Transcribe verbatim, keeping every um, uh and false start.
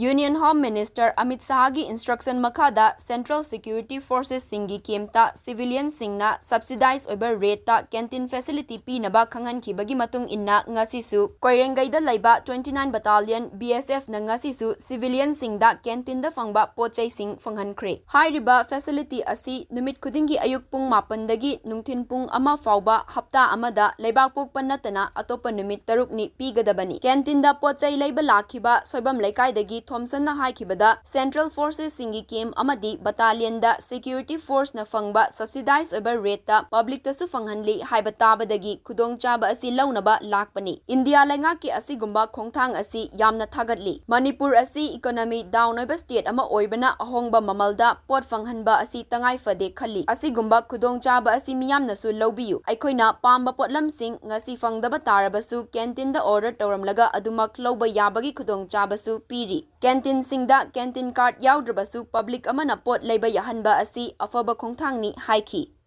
Union Home Minister Amit Shahꯒꯤ instruction ꯃꯈꯥꯗ Central Security Forcesꯁꯤꯡꯒꯤ campꯇ civilianꯁꯤꯡꯅ subsidized ꯑꯣꯏꯕ rateꯇ canteen facility ꯄꯤꯅꯕ ꯈꯪꯍꯟꯈꯤꯕꯒꯤ ꯃꯇꯨꯡ ꯏꯟꯅ ꯉꯁꯤꯁꯨ ꯀꯣꯏꯔꯦꯡꯒꯩꯗ ꯂꯩꯕ twenty nine Battalion BSFꯅ ꯉꯁꯤꯁꯨ civilianꯁꯤꯡꯗ canteenꯗ ꯐꯪꯕ ꯄꯣꯠ ꯆꯩꯁꯤꯡ ꯐꯪꯍꯟꯈ꯭ꯔꯦ꯫ ꯍꯥꯏꯔꯤꯕ facility ꯑꯁꯤ ꯅꯨꯃꯤꯠ ꯈꯨꯗꯤꯡꯒꯤ ꯑꯌꯨꯛ ꯄꯨꯡ ꯃꯥꯄꯟꯗꯒꯤ ꯅꯨꯡꯊꯤꯟ ꯄꯨꯡ ꯑꯃ ꯐꯥꯎꯕ ꯍꯞꯇꯥ ꯑꯃꯗ ꯂꯩꯕꯥꯛꯄꯣꯛꯄ ꯅꯠꯇꯅ ꯑꯇꯣꯞꯄ ꯅꯨꯃꯤꯠ ꯇꯔꯨꯛꯅꯤ ꯄꯤꯒꯗꯕꯅꯤ꯫ Canteenꯗ ꯄꯣꯠ ꯆꯩ ꯂꯩꯕ ꯂꯥꯛꯈꯤꯕ ꯁꯣꯏꯕꯝ ꯂꯩꯀꯥꯏꯗꯒꯤ ꯊꯣꯝꯁꯟꯅ ꯍꯥꯏꯈꯤꯕꯗ, Central Forcesꯁꯤꯡꯒꯤ camp ꯑꯃꯗꯤ battalionꯗ security forceꯅ ꯐꯪꯕ subsidized ꯑꯣꯏꯕ rateꯇ publicꯇꯁꯨ ꯐꯪꯍꯟꯂꯤ ꯍꯥꯏꯕ ꯇꯥꯕꯗꯒꯤ ꯈꯨꯗꯣꯡꯆꯥꯕ ꯑꯁꯤ ꯂꯧꯅꯕ ꯂꯥꯛꯄꯅꯤ꯫ ꯏꯟꯗꯤꯌꯥ ꯂꯩꯉꯥꯛꯀꯤ ꯑꯁꯤꯒꯨꯝꯕ ꯈꯣꯡꯊꯥꯡ ꯑꯁꯤ ꯌꯥꯝꯅ ꯊꯥꯒꯠꯂꯤ꯫ ꯃꯅꯤꯄꯨꯔ ꯑꯁꯤ economy down ꯑꯣꯏꯕ state ꯑꯃ ꯑꯣꯏꯕꯅ ꯑꯍꯣꯡꯕ ꯃꯃꯜꯗ ꯄꯣꯠ ꯐꯪꯍꯟꯕ ꯑꯁꯤ ꯇꯉꯥꯏ ꯐꯗꯦ ꯈꯜꯂꯤ꯫ ꯑꯁꯤꯒꯨꯝꯕ ꯈꯨꯗꯣꯡꯆꯥꯕ ꯑꯁꯤ ꯃꯤꯌꯥꯝꯅꯁꯨ ꯂꯧꯕꯤꯌꯨ꯫ ꯑꯩꯈꯣꯏꯅ ꯄꯥꯝꯕ ꯄꯣꯠꯂꯝꯁꯤꯡ ꯉꯁꯤ ꯐꯪꯗꯕ ꯇꯥꯔꯕꯁꯨ canteenꯗ order ꯇꯧꯔꯝꯂꯒ ꯑꯗꯨꯃꯛ ꯂꯧꯕ ꯌꯥꯕꯒꯤ ꯈꯨꯗꯣꯡꯆꯥꯕꯁꯨ ꯄꯤꯔꯤ꯫ Canteenꯁꯤꯡꯗ canteen card ꯌꯥꯎꯗ꯭ꯔꯕꯁꯨ public ꯑꯃꯅ ꯄꯣꯠ ꯂꯩꯕ ꯌꯥꯍꯟꯕ ꯑꯁꯤ ꯑꯐꯕ ꯈꯣꯡꯊꯥꯡꯅꯤ ꯍꯥꯏꯈꯤ꯫